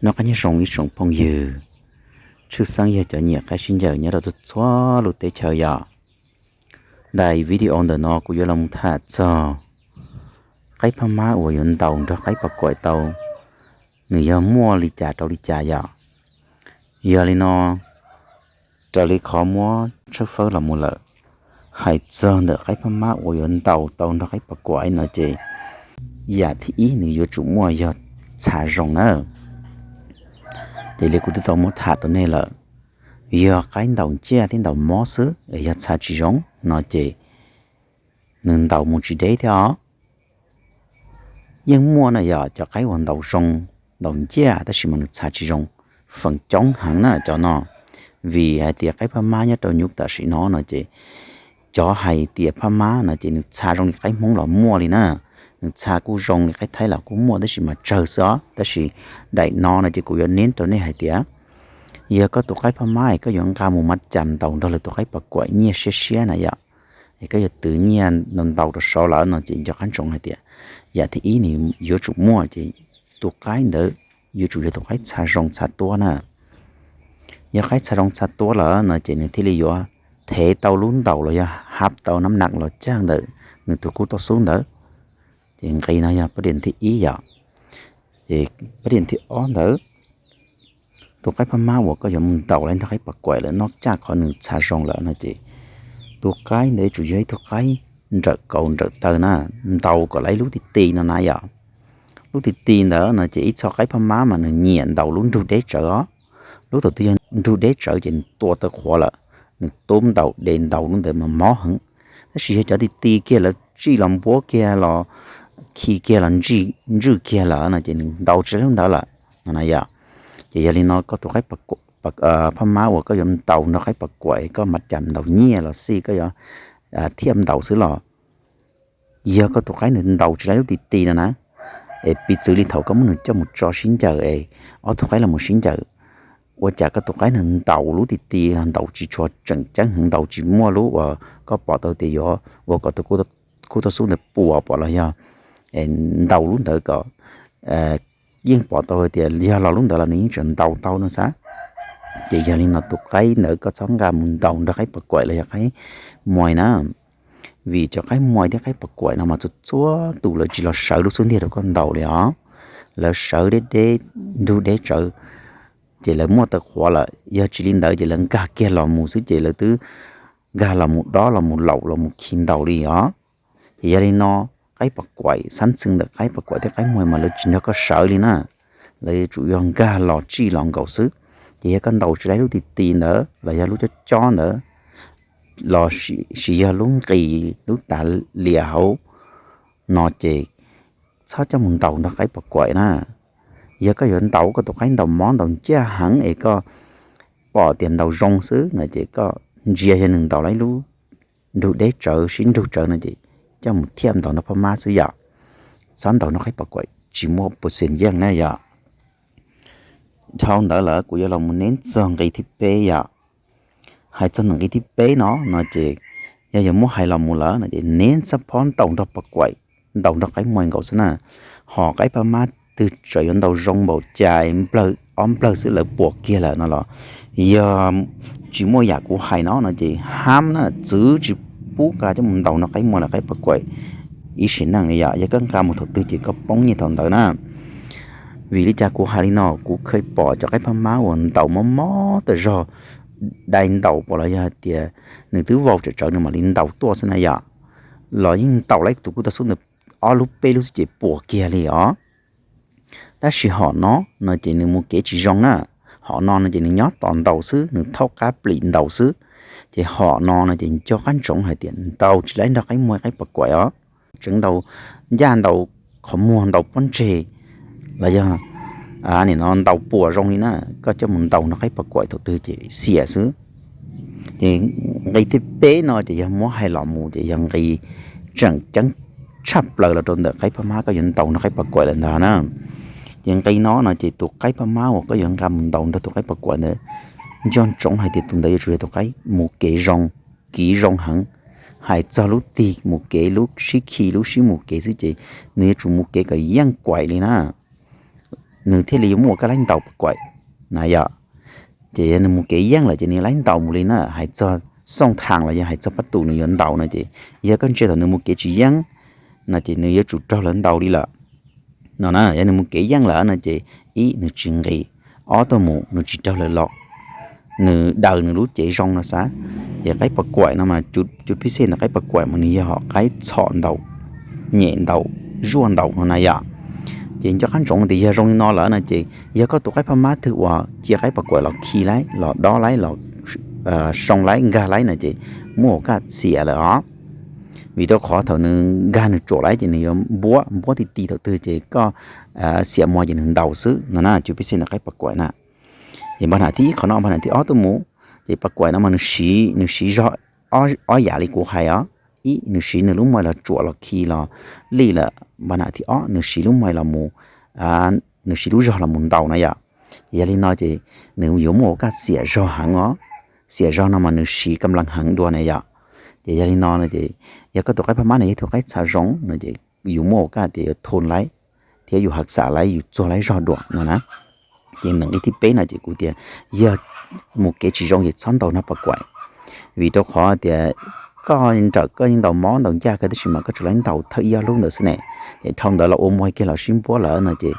Noj qab nyob zoo ib tsoom phooj ywg, tshwj xeeb yog cov nyiam qaib sib ncaws nyob rau txhua txhua lub teb chaws yom. Daim video ntawm no kuv yuav los mus tham txog qaib phab mab uas yuav ntaus nrog qaib pas kuam tau, nws yog muaj li cas rau li cas yom. Yog li no, raws li qhov muab tshawb fawb los mus lawm, hais txog ntawm qaib phab mab uas yuav ntaus tau nrog qaib pas kuam no ces yam thib ib nws yuav tsum muaj yog txha zoo na. Ces li kuv twb tau muab tham rau nej lawm, yog qaib ntaus nciaj thiab ntaus mob xwb, yog txha tsis zoo no ces nws ntaus mus tsis deb thiab os. Yeej muaj na yom, cov qaib uas ntaus zoo, ntaus nciaj tab sis mas nws txha tsis zoo, feem coob heev na cov no. Vim hais tias qaib phab mab nyob rau nyuv tam sim no no ces cov hais tias phab mab no ces nws txha zoo li qaib Hmoob los muaj li na, nws txha kuj zoo li qaib Thaib los kuj muaj tab sis mas tsawg xwb os. Tab sis daim no no ces kuv yuav neb rau nej hais tias, yog koj tus qaib phab mab es koj yuav nqa mus mab cas ntaus nrog lwm tus qaib pas kuam nyiaj siab siab na yom, es koj yuav twv nyiaj ntaus rau saud lawm no ces nco qab ntsoov hais tias yam thib ib nws yuav tsum muaj ces tus qaib ntawd yuav tsum yog tus qaib txha zoo txha tuab na. Yog qaib txha zoo txha tuab lawm no ces nws thiaj li yuav thev tau lub ntaus los yog hab tau nab nam los caj ntawm nws tus kub tauj xub ntawd. Ces nqi no yog pab diam thib ib yom. Ces pab diam thib ob ntawd, tus qaib phab mab uas koj yuav mus ntaus los nrog qaib pas kuam lawm, noj caj qhov nws txha zoo lawm no ces tus qaib ntawd yuav tsum yog ib tug qaib nrawm kaus nrawm taw na, ntaus kom lawv ib lub ti ti no na yom. Lub ti ti ntawd no ces ib txhia qaib phab mab mas nws nyiam ntaus lub nrug deb tsawv os. Lub thaum twg yog nrug deb tsawv ces nws tua taw qhuav lawm, nws tub ntaus de ntaus lub ntawd mas mob heev. Tab sis yog cov ti ti kiag lawv tsij los npuab kiag los khi kiag los ntswj kiag lawm no ces nws ntaus tsis lub ntawd lawm no na yom. Ces yog li no koj tus qaib phab mab uas koj yuav ntaus nrog qaib pas kuam, koj mab cas ntaus nyiaj los xij koj yuav thiaj ntaus xwb los, yog koj tus qaib nws ntaus tsis lawv lub ti ti no na, es piv txwv li thaum koj muab nws coj mus tso sib ncaws es ob tug qaib los mus sib ncaws, ua cas koj tus qaib nws ntaus lub ti ti ntaus tsis tshua tseem ceeb heev, ntaus tsis muaj lub uas koj pom tau tias yuav ua kom tus kub tauj xub ntawd puas pom los yog ntaus lub ntawd kom yeej pom tau tias yog los lub ntawd los nws yeej tseem ntaus tau no xav. Ces yog li no tus qaib ntawd koj txhob nqa mus ntaus nrog qaib pas kuam los yog qaib muaj na. Vim cov qaib muaj thiab qaib pas kuam no mas txhua txhua tus lawv tsis los sawv lub xub ntiag rau koj ntaus li os. Lawv sawv deb deb, nrug deb tsawv, ces lawv muaj taw qhuav lawm. Yog tsis li ntawd ces lawv nkag kiag los mus xwb ces lawv twb nkag los mus dob los mus laum los mus khi ntaus li os. Ces yog li no qaib pas kuam, xab ntxwv ntawm qaib pas kuam thiab qaib muaj mas lawv tsis nrog koj sawv li na. Lawv yuav tsum yog nkag los tsij los nkaus xwb. Ces yog koj ntaus tsis lawv lub ti ti ntawd los yog lub cob cob ntawd los sis yog lub nqis lub tav lias hauv no ces txhob coj mus ntaus nrog qaib pas kuam na. Yog koj yuav ntaus koj tus qaib ntaus mob ntaus nciaj heev es koj pom tias ntaus zoo xwb no ces koj ntsia yog nws ntaus lawv lub nrug deb tsawv sib nrug tsawv no ces coj mus thiaj ntaus nrog phab mab xwb yom. Txhob ntaus nrog qaib pas kuam tsis muaj pua xees yeej na yom. Dhau ntawd lawm kuv yuav los mus neb txog nqi thib peb yom. Hais txog nqi thib peb no no ces yog yuav muab hais los mus lawm no ces neb txhob phob ntaus nrog pas kuam, ntaus nrog qaib muaj nkaus xwb na. Hos qaib phab mab twg tseem yuav ntaus zoo npaum cas, nplawg ob nplawg xwb lawv puas kiag lawm no los yog tsis muaj yam kuv hais no no ces ham na, txwv tsis pub nqa coj mus ntaus nrog qaib muaj los qaib pas kuam ib sim neej li yom. Yog koj nqa mus thaum twg ces koj poob nyiaj thaum ntawd na. Vim li cas kuv hais li no? Kuv kheev pom cov qaib phab mab uas ntaus mob mob tas zog, dai ntaus pom los yog hais tias nws twb vau tsawm tsawv nws mam li ntaus tuaj xwb na yom, los yeej ntaus lawv tus kub tauj xub ntawd ob lub peb lub xwb ces puas kiag li os. Tab sis hom no no ces nws mus kev tsis zoo na. Hom no no ces nws nyob tos ntaus xwb, nws thaub qab plim ntaus xwb. Ces hom no no ces nco qab ntsoov hais tias ntaus tsis lawv nrog qaib muaj qaib pas kuam os. Tseev ntaus ncaj, ntaus qhov muag, ntaus pob ntseg los yog nim no ntaus puas zoo li na, koj coj mus ntaus nrog qaib pas kuam thaum twg ces xiam xwb. Ces nqi thib peb no ces yog muab hais los mus ces yog nqi tseem ceeb tshaj plaws los rau ntawm qaib phab mab koj yuav ntaus nrog qaib pas kuam lawm ntag na. Ces nqi no no ces tus qaib phab mab uas koj yuav nqa mus ntaus nrog tus qaib pas kuam ntawd, nco ntsoov hais tias tus ntawd yuav tsum yog tus qaib mus kev zoo, kiv zoo heev. Hais txog lub tig mus kev, lub sib khi, lub sib mus kev xwb ces nws yuav tsum mus kev kom yeej kuaim li na. nws thiaj li yuav muaj ua kaj laib ntaus pas kuaim na yom. Ces yog nws mus kev yeej lawm ces nws laib ntaus mus li na, hais txog xooj thaas los yog hais txog pab tus nws yuav ntaus no ces yog koj ntsia thaum nws mus kev tsis yeej no ces nws yuav tsum raug lawv ntaus li lawm no na. Yog nws mus kev yeej lawm no ces ib, nws tsis nqis, ob, tuaj mus nws tsis raug lawv los, nws daws nws lub cev zoo no xav. Ces qaib pas kuaim no mas cus pib xej ntawm qaib pas kuaim mas nws yog hom qaib txhom ntaus, nyem ntaus, zuaj ntaus no na yom. Ces nco qab ntsoov tias yog zoo li no lawm no ces yog koj tus qaib phab mab twg uas cia qaib pas kuaim los khi laib, los dob laib, los soo laib, nkag laib no ces muaj ua kaj xiam lawm os. Vim rau qhov thaum nws nkag nws tsuam laib ces nws yuav npuab, npuab ti ti thaum twg ces koj xiam mos ces nws ntaus xwb no na, cus pib xej ntawm qaib pas kuaim na. Ces npaj nam thib ib qhov no, npaj nam thib ob tuaj mus, ces pas kuaim no mas nws siv, nws siv zog ob yam li kuv hais os. Ib, nws siv nws lub muai los tsuam los khi los lij lawm. Npaj nam thib ob, nws siv lub muai los mus, nws siv lub zog los mus ntaus na yom. Ces yog li no ces nws yuav muaj ua kaj xiam zog heev os. Xiam zog no mas nws siv kam lees heev dua na yom. Ces yog li no no ces yog koj tus qaib phab mab no yog tus qaib txha zoo no ces yus muaj ua kaj tias yuav thoo laib thiab yus hav xam laib, yus txuag laib zog dua no na. Ces nws nqe thib peb no ces kuv tias yog mus kev tsis zoo ces txhob ntaus no pas kuaim. Vim rau qhov tias koj nrawm koj yeej ntaus mob ntaus ncaj kawg tab sis mas koj tsuas laib ntaus thawj ib ob lub ntawd xwb ne. Ces dhau ntawd los ua muai kiag los sib npuab lawm no ces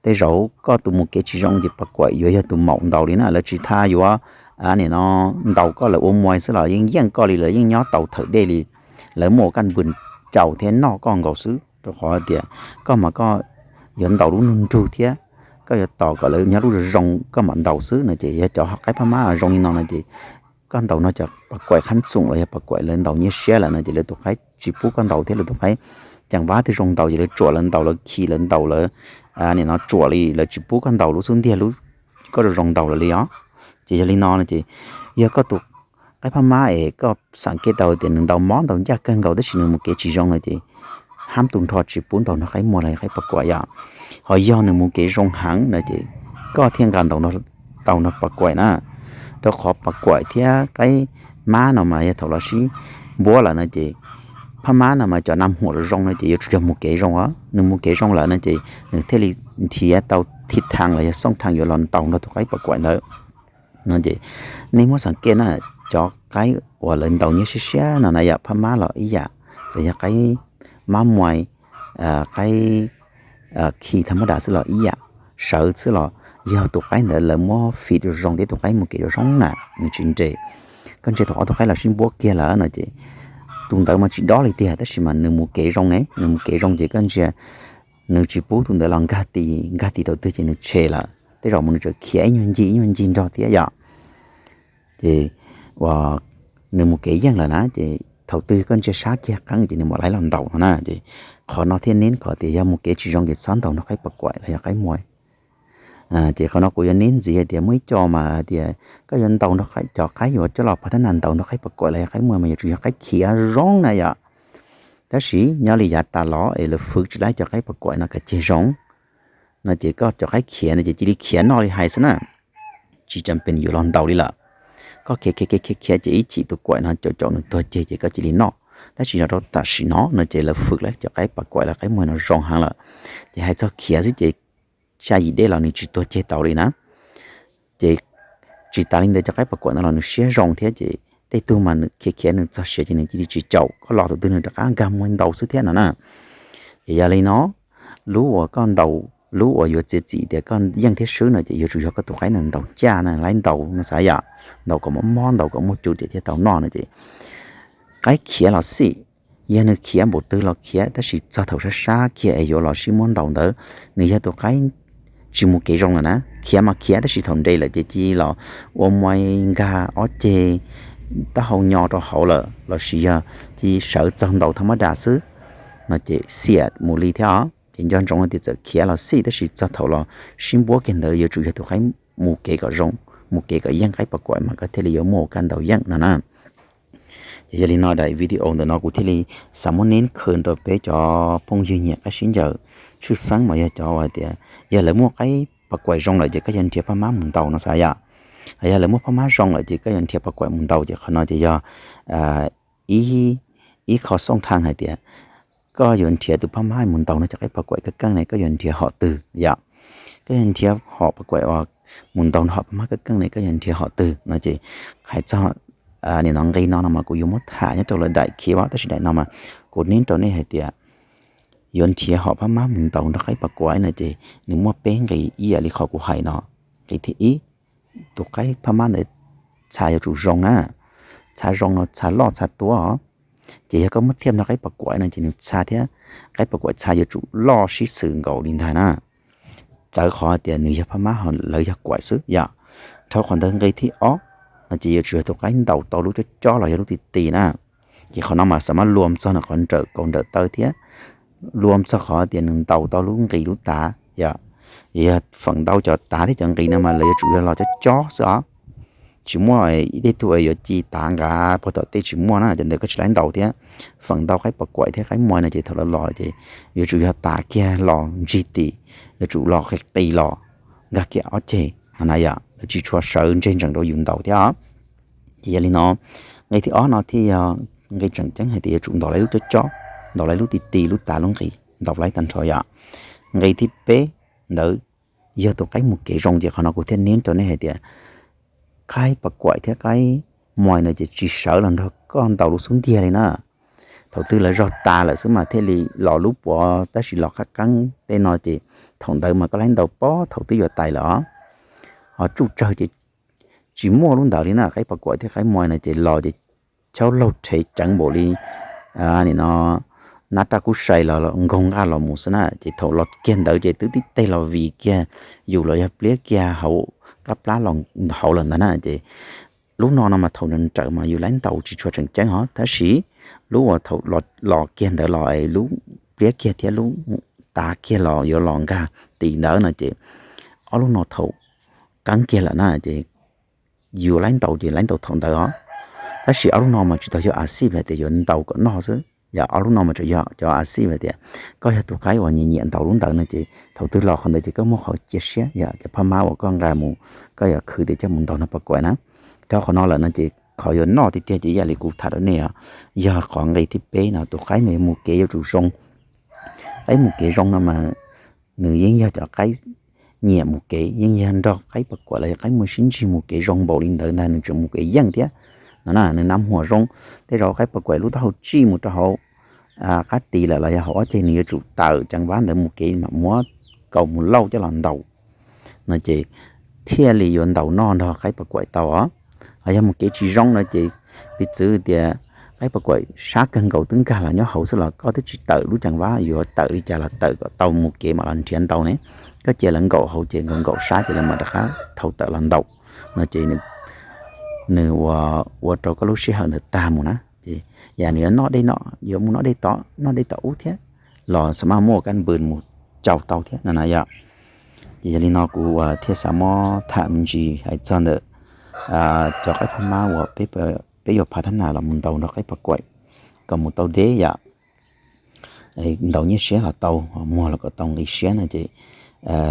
tej zaum koj tus mus kev tsis zoo ces pas kuaim yuav yog tus maum ntaus li na. Lawv tsis tas yuav, nim no, ntaus koj, lawv ua muai xwb los yeej yeej koj li, lawv yeej nyob tau thawm dej li, lawv muaj ua kaj npws caus thiab noj koj nkaus xwb. Rau qhov tias koj mas koj yuav ntaus lub nrug nrug thiab koj yuav tos kom lawv nyob lub zoo zoo koj mam ntaus xwb no ces yog cov qaib phab mab zoo li no no ces koj ntaus no cov pas kuaim qhab ntxoom los yog pas kuaim lawv ntaus nyiaj siab lawm no ces lawv tus qaib tsis pub koj ntaus thiab lawv tus qaib ceev vab twg zoo ntaus ces lawv tsuam lawv ntaus lawv khi lawv ntaus lawv, nim no, tsuam li lawv tsis pub koj ntaus lub xub ntiag lub koj zoo zoo ntaus lawm li os. Ces yog li no no ces yog koj tus qaib phab mab es koj xam kev tau tias nws ntaus mob ntaus ncaj kawg nkaus tab sis nws mus kev tsis zoo no ces hab tu nrho tsis pub ntaus nrog qaib muag los yog qaib pas kuaim yom. Ho yog nws mus kev zoo heev no ces koj thiaj nqa ntaus nrog pas kuaim na. Rau qhov pas kuaim thiab qaib mab no mas yog thaum los sib npuab lawm no ces phab mab no mas cov nas huam zoo zoo no ces yuav tsum yog mus kev zoo os. Nws mus kev zoo lawm no ces nws thiaj li nrhiav tau thib thang los yog xooj thang yuav los ntaus nrog tus qaib pas kuaim ntawd no ces nej muab xam kev na, cov qaib uas lawv ntaus nyiaj siab siab no na yom, phab mab los ib yam, txawm yog qaib mab muai, qaib khi tham mab das xwb los ib yam, sawv xwb los yog tus qaib ntawd lawv muab fij zoo zoo thiab tus qaib mus kev zoo zoo na nws tsis nres. Koj ntsia thaum ob tug qaib los sib npuab kiag lawm no ces tus ntawd mas tsis dob li tiag tab sis mas nws mus kev zoo ne, nws mus kev zoo ces koj ntsia nws tsis pub tus ntawd los nkag ti, nkag ti thaum twg ces nws tshe lawm, tej zaum mus nws tseem khiav ib nyuag ncig ib nyuag ncig nrog thiab yom. Ces uas nws mus kev yeej lawm na ces thaum twg koj ntsia sab kiag qeeb ces nws mam laib los ntaus no na. Ces qhov no thiaj neb kom tias yog mus kev tsis zoo ces txhob ntaus nrog qaib pas kuaim los yog qaib muag. Ces qhov no kuv yuav neb ntxiv hais tias muaj ib co mas hais tias koj yuav ntaus nrog cov qaib yuav coj los pov thab nas ntaus nrog qaib pas kuaim los yog qaib muag mas yuav tsum yog qaib khiav zoo na yom. Tab sis nyob li yav tas los es lawv fwv tsis laib cov qaib pas kuaim no kom ceg zoo no ces koj cov qaib khiav no ces cia li khiav noj li hais xwb na, tsis cam pes yuav los ntaus li lawm. Koj khiav khiav khiav khiav khiav ces ib chim tus kuaim no caum caum nws tuag ceg ces koj cia li noj. Tab sis yog rau tam sim no no ces lawv fwv laib cov qaib pas kuaim los qaib muag no zoo heev lawm. Ces hais txog khiav xwb ces xya yim dej los nws tsis tuag ceg tau li na. Ces tsis tas li ntawd cov qaib pas kuaim no los nws siab zoo thiab ces tej tug mas nws khiav khiav nws txog siav ces nws cia li tsis caum koj los thaum twg nws rov qab nkag muag ntaus xwb thiab no na. Ces yog li no, lub uas koj ntaus, lub uas yuav txiav txim tias koj yeej thiab swb no ces yuav tsum yog koj tus qaib ntawd ntaus ncaj na, laib ntaus no xav yom, ntaus kom mob mob ntaus kom muaj cub ces thiaj tau noj no ces qaib khiav los xij, yog nws khiav npaum twg los khiav tab sis txog thaum sab sab kiag es yuav los sib muab ntaus ntawd, nws yog tus qaib tsis mus kev zoo lawm na. Khiav mas khiav tab sis thaum nres lawm ces cia li los ua muaj nkag ob ceg taub hau nyo rau hauv lawm los sis yog cia li sawv txog ntaus tham mab das xwb no ces xiam mus li thiab os. Ces nco ntsoov tias txawm khiav los xij tab sis txog thaum los sib npuab kiag ntawd yuav tsum yog tus qaib mus kev kom zoo, mus kev kom yeej qaib pas kuam mas koj thiaj li yuav muaj ua kaj ntaus yeej no na. Ces yog li no daim video ntawm no kuv thiaj li xav muab neb khw rau peb cov phooj ywg nyiam qaib sib ncaws, tshwj xeeb mas yog cov uas tias yog lawv muaj qaib pas kuam zoo lawm ces koj yuav nrhiav phab mab mus ntaus no xav yom. Yog lawv muaj phab mab zoo lawm ces koj yuav nrhiav pas kuam mus ntaus ces qhov no ces yog ib, ib qho xooj thaj hais tias koj yuav nrhiav tus phab mab mus ntaus no cov qaib pas kuam keej keej ne koj yuav nrhiav hom twg yom. koj yog nrhiav hom pas kuam uas mus ntaus nrog hom pab mab keeb keeb ne, koj yog nrhiav hom twg no ces hais txog nim no nqi no no mas kuv yuav muab tham nyob rau lawv daim khiv, tab sis daim no mas kuv neb rau nej hais tias yuav nrhiav hom pab mab mus ntaus nrog qaib pas kuam no ces nws muaj peb nqi ib yam li qhov kuv hais no. Nqi thib ib, tus qaib pab mab ntawd txha yuav tsum zoo na, txha zoo no txha loj txha tuab os. Ces yog koj muab thiaj nrog qaib pas kuam no ces nws txha thiab qaib pas kuam txha yuav tsum loj sib xws nkaus li ntag na. Txawv qhov tias nws yog pab mab ho lawv yog kuam xwb yom. Dhau qhov ntawd nqi thib ob no ces yuav tsum yog tus qaib ntaus tau lub cob cob los yog lub ti ti na. Ces qhov no mas xam mab luam txog no qhov nrawm kaus nrawm taw thiab luam txog qhov tias nws ntaus tau lub nqis lub tav yom. Yog feem ntau cov tav thiab cov nqis no mas lawv yuav tsum yog los cob cob xwb os. Tsis muaj ib tug yuav ci tav nqa puag tom tej tsis muaj na, cov ntawd koj tsis laib ntaus thiab. Feem ntau qaib pas kuam thiab qaib muas no ces thaum lawv los ces yuav tsum yog tav kiag los ntsig tim, yuav tsum los qis qis los nkag kiag ob ceg no na yom, lawv tsis tshua sawv ntseg ntsees rau yus ntaus thiab os. Ces yog li no, nqi thib ob no thiaj yog nqi tseem ceeb hais tias yuav tsum ntaus lawv lub cob cob, ntaus lawv lub ti ti lub tav lub nqis ntaus lawv tag nrho yom. Nqi thib peb ntawd yog tus qaib mus kev zoo ces qhov no kuv thiaj neb rau nej hais tias qaib pas kuam thiab qaib muas no ces tsis sawv los nrog koj ntaus lub xub ntiag li na. Thaum twg lawv zog tas lawm xwb mas thiaj li los lub puav tab sis los qab qeeb tej no ces thaum ntawd mas koj laib ntaus pob thaum twb yuav tais lawm os. Ho tsuj tsawg ces tsis muaj lub ntawd li na, qaib pas kuam thiab qaib muas no ces los ces chaub laug rhev ceev npaum li nim no nab raj kub sai los nkaug nqaj los mus xwb na, ces thaum los kiag ntawd ces twb tib teg los vim kiag yus los yog pliab kiag hauv qab plab los hauv lawm ntag na. Ces lub no no mas thaum nrawm mas yus laib ntaus tsis tshua tseem ceeb hos, tab sis lub uas thaum los kiag ntawd los lub pliab kiag thiab lub tav kiag los yuav los nkag tim ntawd no ces ob lub no thaum qeeb kiag lawm na ces yus laib ntaus ces laib ntaus thaum ntawd os. Tab sis ob lub no mas tsis tau yog a xij hais tias yuav ntaus kom noj xwb, yog ob lub no mas tseem yog cov a xij hais tias koj yog tus qaib uas nyiam nyiam ntaus lub ntawd no ces thaum twg los qhov ntawd ces koj muaj qhov cia siab yom, cov phab mab uas koj nqa mus koj yuav khwv tias coj mus ntaus nrog pas kuam na. Rau qhov no lawm no ces qhov yuav noj tiag tiag ces ib yam li kuv tham rau nej os, yog qhov nqi thib peb no tus qaib nws mus kev yuav tsum zoo. Qaib mus kev zoo no mas nws yeej yog cov qaib nyiam mus kev, yeej yog nrog qaib pas kuam los yog qaib muas sib ntsig mus kev zoo npaum li ntawd ntag nws tseem mus kev yeej thiab no na. Nws nab huas zoo, tej zaum qaib pas kuam lub taub hau tsij mus rau hauv qab tis lawm los yog hauv ob ceg nws yuav tsum tawm ceev vab ntawd mus kev mam muab kaus mus lauj coj los ntaus no ces thiaj li yuav ntaus noj nrog qaib pas kuam tau os. Ho yog mus kev tsis zoo no ces piv txwv tias qaib pas kuam sab kawg nkaus twb nkag los nyob hauv xwb los koj twb tsis tawm lub ceev vab, yuav tawm li cas los tawm kom tau mus kev mam los nrhiav ntaus ne. Koj cia lawv nkaum hauv ces nkaum nkaum sab ces lawv mam rov qab thau tawm los ntaus no ces nws ua, ua rau koj lub sij hawm ntawd tag mus na. Ces yam nws yuav noj dej no, yuav mus noj dej tod noj dej tom ub thiab los xam maj muaj kab npws mus cau tau thiab no na yom. Ces yog li no kuv thiaj xav muab tham me ntsis hais txog ntawm cov qaib phab mab uas peb yuav phav thab nas los mus ntaus nrog qaib pas kuam kom mus tau deb yom. Ntaus nyiaj siab los tau, muag los kom tau nqi siab no ces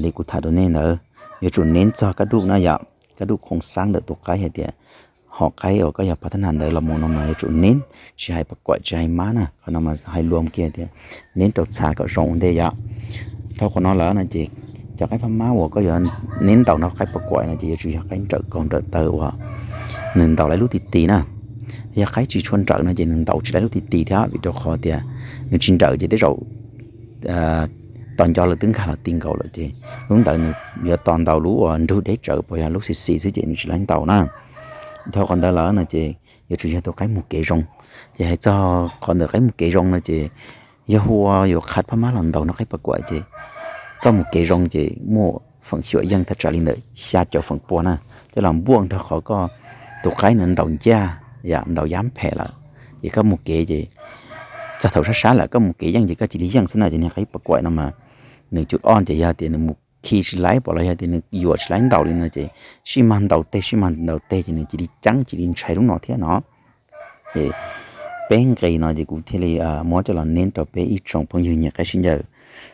li kuv tham rau nej ntawd yuav tsum neb txog kaj duj na yom, kaj duj khoom xab ntawm tus qaib hais tias hom qaib uas koj yog phav thab nas ntawd los mus no mas yuav tsum neb, tsis hais pas kuam tsis hais mab na, qhov no mas hais luam kiag tias neb rau txha kom zoo ua ntej yom. Dhau qhov no lawm no ces cov qaib phab mab uas koj yuav neb ntaus nrog qaib pas kuam no ces yuav tsum yog qaib nrawm kaus nrawm taw uas nws ntaus laib lub ti ti na. Yog qaib tsis tshua nrawm no ces nws ntaus tsis laib lub ti ti thiab vim rau qhov tias nws tsis nrawm ces tej zaum tos nco lawv twb nkag los ti nkaus lawm ces lub ntawd nws yuav tos ntaus lub uas nrug deb tsawv puas yog lub xis xis xwb ces nws tsis laib ntaus na. Dhau qhov ntawd lawm no ces yuav tsum yog tus qaib mus kev zoo. Ces hais txog qhov ntawm qaib mus kev zoo no ces yog hu ua yuav qhav phab mab los ntaus nrog qaib pas kuam ces koj mus kev zoo ces muaj feem xyuam yeej thaj tsam li ntawm xya caum feem pua na, coj los npuaj nrog qhov koj tus qaib ntawd ntaus ncaj yam ntaus yab phem lawm. Ces koj mus kev ces txog thaum sab sab lawm koj mus kev yeej ces koj cia li yeej xwb na. Ces niag qaib pas kuam no mas nws cus ob ces yog tias nws mus khi tsis laib pom los yog tias nws yuam tsis laib ntaus li no ces sij mag ntaus teg sij mag ntaus teg ces nws cia li ceeb cia li ntshai lub no thiab no. Ces peb nqe no ces kuv thiaj li muab coj los neb rau peb ib tsoom phooj ywg nyiam qaib sib ncaws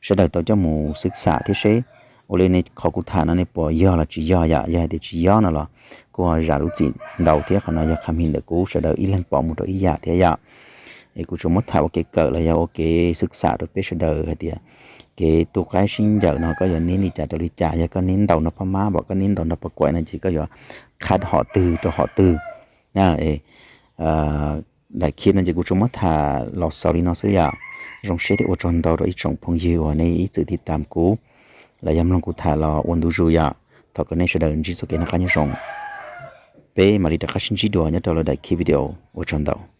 sawv daws tau coj mus xwb xam thiab seb ua li ne qhov kuv tham no ne puas yog los tsis yog yom. Yog hais tias tsis yog no los kuj ho zam lub txim ntau thiab, qhov no yog qhov mi ntawm kuv sawv daws ib leeg pom mus rau ib yam thiab yom. Es kuv tsuas muab tham ua kev kawm los yog ua kev xwb xam rau peb sawv daws hais tias kev tu qaib sib ncaws no koj yuav nib li cas rau li cas, yog koj nib ntaus nrog pab mab, koj nib ntaus nrog pab kuam no ces koj yuav qhab hom twg rau hom twg. Daim clip no ces kuv tsuas muab tham los xaus li no xwb yom. Zoo siab thiab ua tsaug ntau rau ib tsoom phooj ywg uas nej ib txwm tiv tam kuv los yog mloog kuv tham los ua ntu zus yom. Thov kom nej sawv daws ntsib txoj kev noj qab nyob zoo. Peb mam li rov qab sib ntsib dua nyob rau lwm daim clip video. Ua tsaug ntau.